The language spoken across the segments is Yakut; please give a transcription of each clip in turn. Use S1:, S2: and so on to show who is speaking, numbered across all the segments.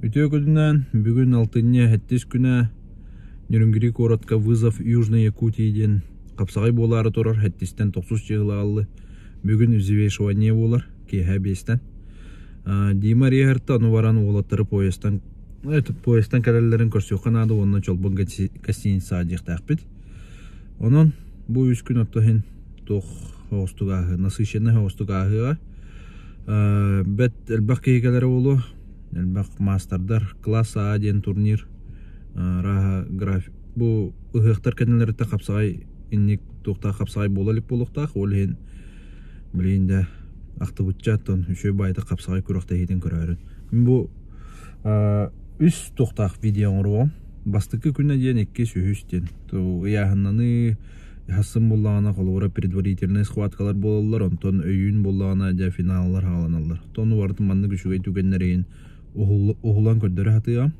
S1: Үтүө күнүнэн бүгүн алтынньы сэттис күнэ Нерюнгри куоратка «Вызов Южной Якутии» диэн хапсаҕай буолаары турар сэттистэн тохсус чыһылааллы бүгүн взвешивание буолар киэһэ биэстэн. Дима Рехерта ону баран уолаттары поездтан поездтан кэлэллэрин көрсүөххэ наада уонна Чолбон гостиницаҕа диэхтээхпит. Онон бу үс күн отто иһин туох оҕустук ааһыы, насыщенный оҕустук ааһыаҕа. Бэт элбэх киһи кэлэрэ буолуо, элбэх маастардар, класс А диэн турнир арааһа график бу ыһыахтар кэннилэриттэн хапсаҕай инник туохтаах хапсаҕай буола илик буолуохтаах, ол иһин билигин да ахтыбычча оттон үчүгэй баайдык хапсаҕай күрэхтэһиитин көрөөрүн. Мин бу үс туохтаах видео оҥоруоҕум. Бастакы күнэ диэн иккис, үһүс диэн. Ыйааһыннаныы Хасын буоллаҕына, холобура, предварительнай схваткалар буолаллар, онтон өйүүн буоллаҕына, дьэ, финаллар хааланаллар. Ону барытын маннык үчүгэй түгэннэрин уһулан көрдөрө сатыаҕым.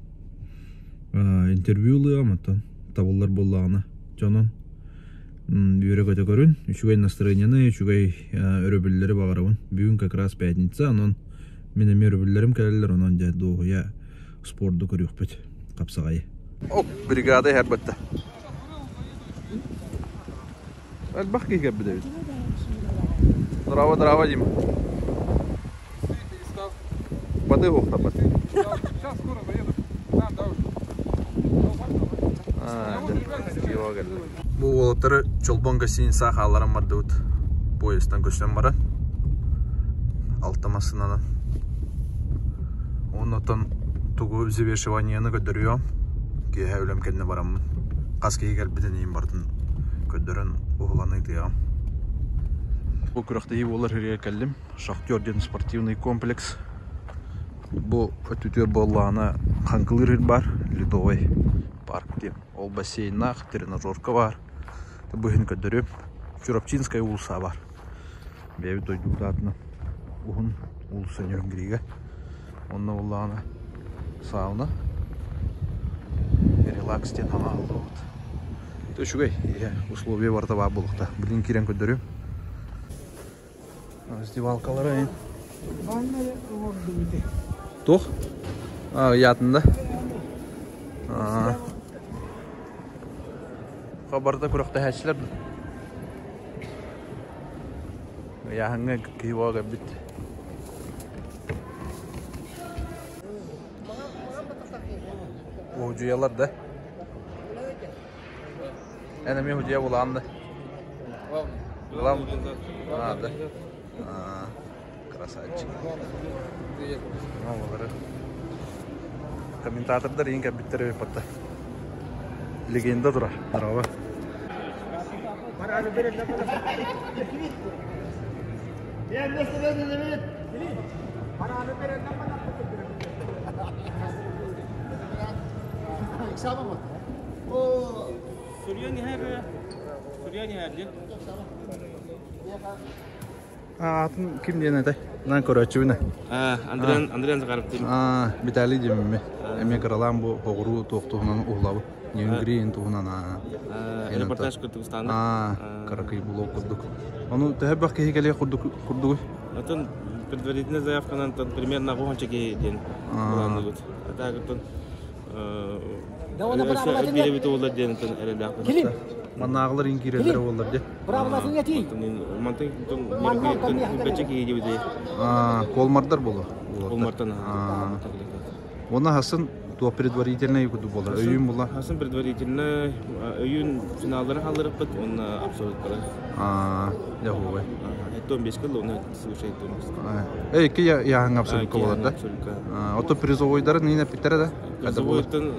S1: Интервью ылыаҕым, оттон табыллар буоллаҕына, дьонун үөрэ-көтө көрүн, үчүгэй настроениены, үчүгэй өрөбүллэри баҕарабын. Бүгүн как раз пятница, онон мин эмиэ өрөбүллэрим кэлэллэр, онон дьэ дуоһуйа спорду көрүөхпүт, хапсаҕайы. Оп, бригада иһэр бытта. Элбэх киһи кэлбит эбит. Здраво, здраво, Дима. Баты уохтаппат.
S2: Сейчас скоро заеду. Там, да, уже.
S1: Бу уолаттары Чолбон гостиница хаалларан бардыбыт. Поездтан көстөн баран. Алта массыынанан. Оннотон тугу взвешиваниены көрдөрүөм. Киэһэ үлэм кэннэ бараммын. Хас киһи кэлбитин иһин барытын көрдөрөн уһулан ыытыаҕым. Бу күрэхтэһии буолар сиригэр кэллим. Шахтер диэн спортивный комплекс. Бу өттүтүгэр буоллаҕына хаҥкылыыр сир баар, ледовый парк диэн. Ол бассейннаах, тренажерка баар. Бу иһин көрдөрүөм. Чурапчинская уулусса баар. Бэйэбит дойдубут аатынан уһун уулусса Нерюнгрига. Онно буоллаҕына сауна, релакс диэн хаҥааллыбыт. Үчүгэй, иһэ условия барыта баар буолуохтаах. Билигин киирэн көрдөрүөм. Раздевалкалара эн. Туох? А, ыйаатында. Барыта күрэхтэһээччилэр Ыйааһыҥҥа киһи буола кэлбит. Уһудьуйалар да? Эн эмиэ уһудьуйа булаҕын да? Булам? А, да. А, красавчик. Олары комментатордар иин кэлбиттэр эбит батта. Легенда тура. Здорово. Аатын ким диэн этэй? Наан көрөөччүбүн.
S3: Андриан Андриан Захаров диэн.
S1: Виталий диэммин. Эмиэ кыралаан бу оҕуруу туох туһунан уһулабыт. Ньүҥгириин туһунан
S3: репортаж курдук устаана.
S1: Кыракый блог курдук. Ону төһө элбэх киһи кэлиэх курдук курдугуй?
S3: Отон предварительная заявканан примерно уонча киһи диэн былаанныыбыт. А так оттон биэрэбит уоллар диэн эрэллээх.
S1: Маннааҕылар иин киирэллэрэ буоллар дии.
S3: Мантан бэчэ киһи диэбит.
S1: Колмардар буолуо.
S3: Колмартан.
S1: Уонна хасын туох предварительный курдук буолар? Өйүүн була?
S3: Хасын предварительный өйүүн финаллары хаалларыппыт уонна абсолюттары.
S1: Дьэ оһуобай.
S3: Эттон бес кыл, уонна слушай
S1: Эй, икки яһаҥ абсолютка буолар да? Ото призовойдарын иин эппиттэрэ да?
S3: Призовойтан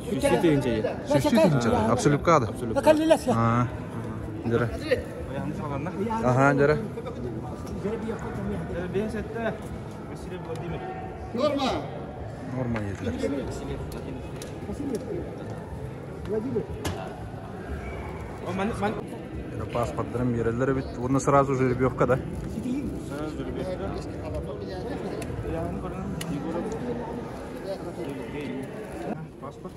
S3: сүүстүү тыһыынча.
S1: Сүүстүү тыһыынча да? Абсолютка да?
S3: Абсолютка.
S1: Дьэрэ. Аха, дьэрэ.
S3: Василий Владимир.
S1: Норма. Норма етилер. Паспорттарын биэрэллэр эбит. Уонна сразу жеребьевка да?
S3: Сразу жеребьевка. Паспорт.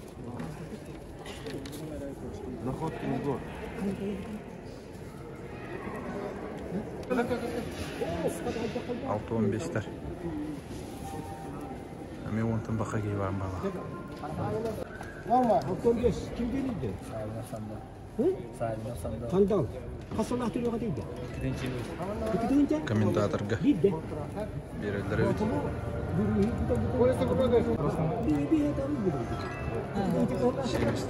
S3: Находкин Егор.
S1: 6-15-тер. Эмиэ уон. Тын баха киһи баар баҕа.
S4: Норма, 15 ким келийди? Сандал. Хас сыллаах төрүөҕэ тиийдэ? Икки
S1: Комментаторга биэрэллэр эбит.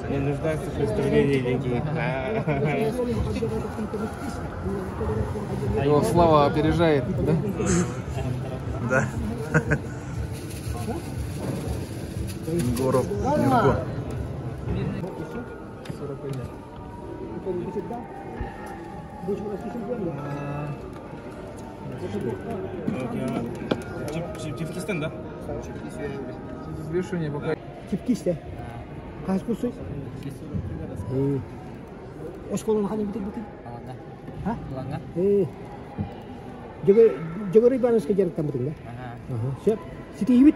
S3: Не нуждается в представлении деньги.
S2: Его слава опережает, да?
S1: Да. Егоров Юрго.
S2: 41.
S3: Чипкистен, да?
S2: Взвешивание пока.
S4: Чипкисте. Хас курсуй? Осколон ханын битик битик? Ха? Дьөгөр Ивановска дьарыктаммытыҥ да? Сөп. Ситиһибит.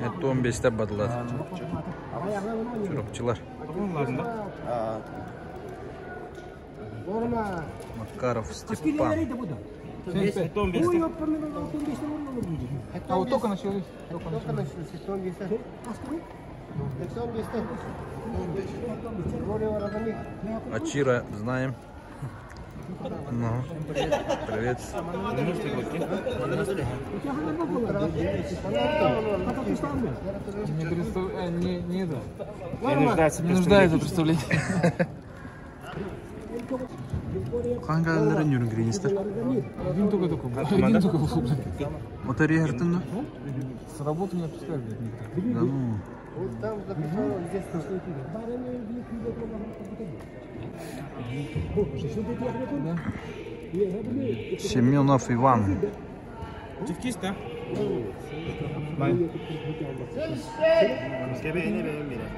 S1: Это 15 бадылар. Чурапчылар. Макаров Степан.
S2: А вот только начались. Только начались.
S1: Ачира знаем. Ну, привет.
S2: Не, представ... а, не, не это.
S3: Не нуждается
S2: Не нуждается в представлении.
S1: Хангалары Нюрнгринистер.
S2: Один только такой был. Один только был.
S1: Мотория Хартына?
S2: С работы не отпускают, блядь, никто.
S1: Да ну. Семенов Иван.
S3: Чипкист, да?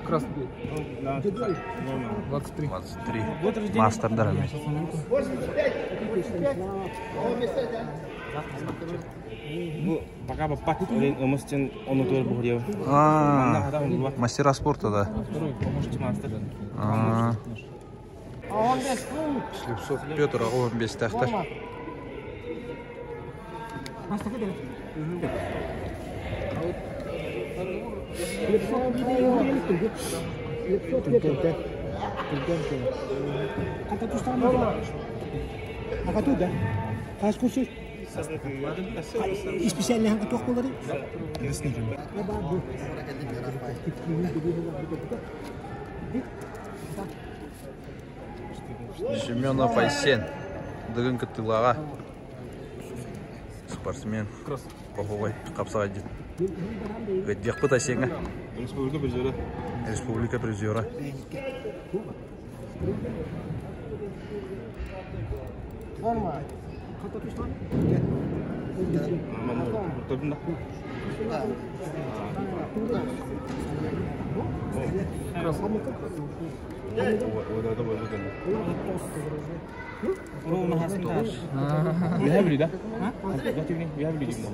S2: Красный. 23.
S1: 23. Мастер дарами.
S3: Bu пока бы пак ымыстен оны тур бугриев.
S1: А, мастера спорта, да.
S2: Второй помощник
S3: мастер.
S1: А. Слепцов Петр, оҕо бестахтар.
S4: Хас курсуй? Исписэллэһэн туох буоларый?
S1: Семенов Айсен. Дыгын кыттыылааҕа. Спортсмен. Хоһугай хапсаҕай дит. Ыддиэхпит Айсеҥҥа.
S3: Республика призера.
S1: Республика призера.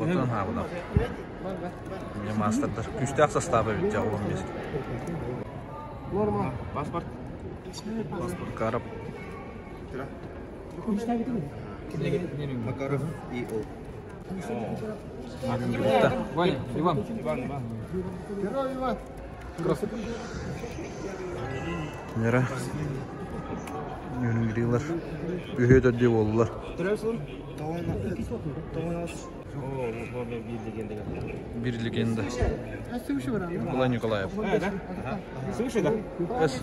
S1: Оҕотон хаабына. Мне мастердар. Күстээх состава ведь он мест.
S3: Паспорт.
S1: Карап.
S5: Макаров и О.
S2: Ваня, Иван.
S3: Иван, Иван.
S1: Нера. Нюнгрилар. Үһүө төрдүө буоллулар.
S3: О, bir легенда.
S1: Бир легенда. Николай Николаев.
S3: Да? Свыше, да?
S1: Эс.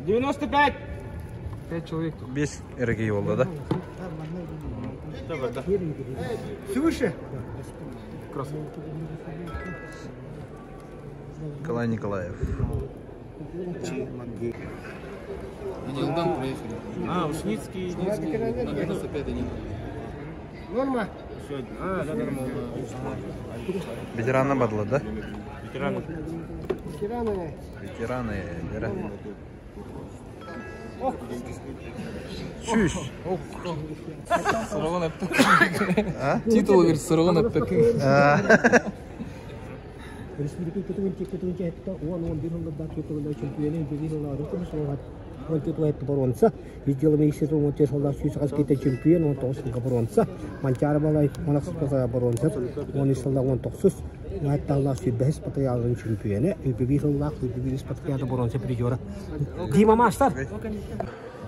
S3: 95!
S2: Пять человек тут.
S1: Бес эрэгей буолла да?
S4: Свыше.
S2: Красный.
S1: Николай Николаев.
S2: Они Алдан проехали.
S3: А, Ушницкий.
S2: На 95 они.
S4: Норма.
S3: Еще один. А, да, да, да.
S1: Ветераны бадла, да?
S3: Ветераны.
S4: Ветераны.
S1: Ветераны, Лера. Сүүс.
S2: Сорогон әптек. Титул, говорит, Сорогон әптек.
S4: Республика көтүгүн көтүгүн хетта 10 11 жылда көтүгүн чемпионы 1 жылда рукы солгат. 14 боруонса, Изделами 214 сыллаах 108 киитэ чемпион, 19 сылга боруонса, Манчаары Балай 18 боруонса, 13 сыллаах 19 Мааттааллаах 25 спартакиадатын чемпионэ, 21 сыллаах 21 спартакиада боруонса призера Дима Маастар.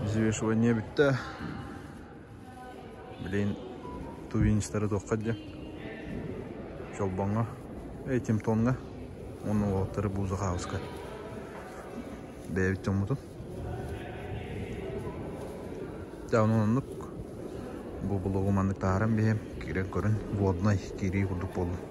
S1: Взвешивание бүттэ. Блин, тувинецтары туохха диэн. Чолбоҥҥо, Тимтоҥҥа уонна уолаттары Буза Хауска. Бэйэбит дьоммутун. Дьэ, онон оннук. Бу блогу маннык таһааран биһиэм. Киирэн көрүн. Воднай киирии курдук буолла.